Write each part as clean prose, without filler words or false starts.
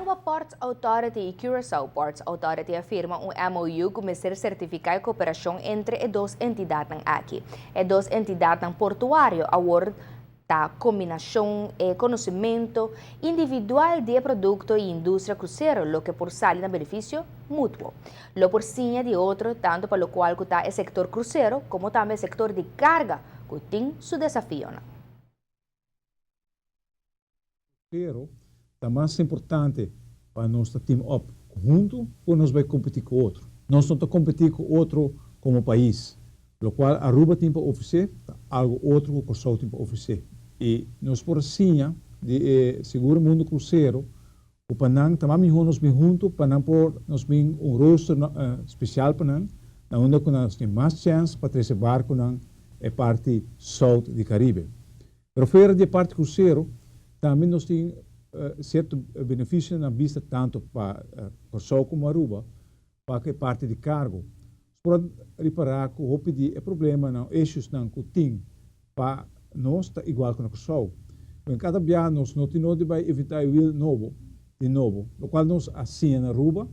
Aruba Ports Authority y Curaçao Ports Authority a firma un MOU cu mester certifica e cooperacion entre e dos entidadnan aki. E dos entidadnan portuario awor ta combinacion e conocimento individual di e producto y industria crucero loke por sali na beneficio mutuo. Lo por siña di otro tanto pa locual cu ta e sector crucero como tambe e sector di carga cu tin su desafionan. Pero ta mas importante pa nos ta team up huntu ku nos bai kompetí ku otro. Nos no ta kompetí ku otro komo pais. Lokual Aruba tin pa ofresé ta algu otro ku Kòrsou tin pa ofresé. I nos por a siña di e sigur mundu krusero ku pa nan ta mas mihó nos bin huntu pa nan por nos bin un rooster spesial pa nan na unda ku nos tin mas chèns pa trese barkunan e parti sout di Karibe. Pero fuera di e parti krusero tambe nos tin sierto benefisionan na bista tantu pa Kòrsou komo Aruba pa ku e parti di kargo. Nos por a ripará ku hopi di e problemanan o issuesnan ku tin pa nos ta igual ku na Kòrsou. Pero kada biaha nos no tin nodi bai inventá e wiel nobo di nobo. Lokual nos a siña na Aruba,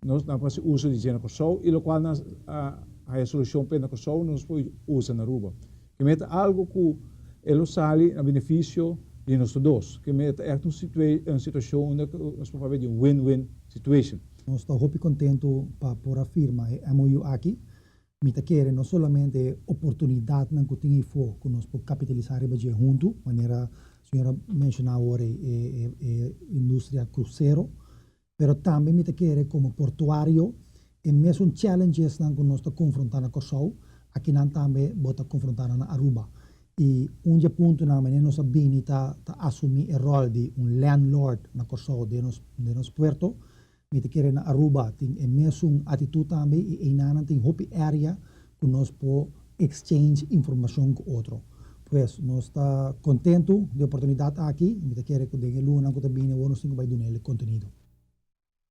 nos a hasi uso di dje na Kòrsou i lokual nos a haya solushon p'e na Kòrsou nos por usa na Aruba. Ke meta algu ku e lo sali na benefisio di nos tur dos. Ke meta ègt un situashon unda ku nos por papia di un win-win situation. Nos ta hopi kontentu pa por a firma e MOU aki. Mi ta kere no solamente e oportunidatnan ku tin eifó ku nos por kapitalisá riba dje huntu, manera señor a menshoná awor e e industria krusero, pero tambe mi ta kere komo portuario e mesun challengesnan ku nos ta konfrontá na Kòrsou, akinan tambe bo ta konfrontá nan na Aruba. I un dje puntonan manera nos a bini ta ta asumí e ròl di un landlord na Kòrsou den nos den nos puerto, mi ta kere na Aruba tin e mesun atitut tambe i einanan tin hopi area ku nos por exchange informashon ku otro. Pues nos ta kontentu di e oportunidat aki i mi ta kere ku den e lunanan ku ta bini awor nos tin ku bai duna el e kontenido.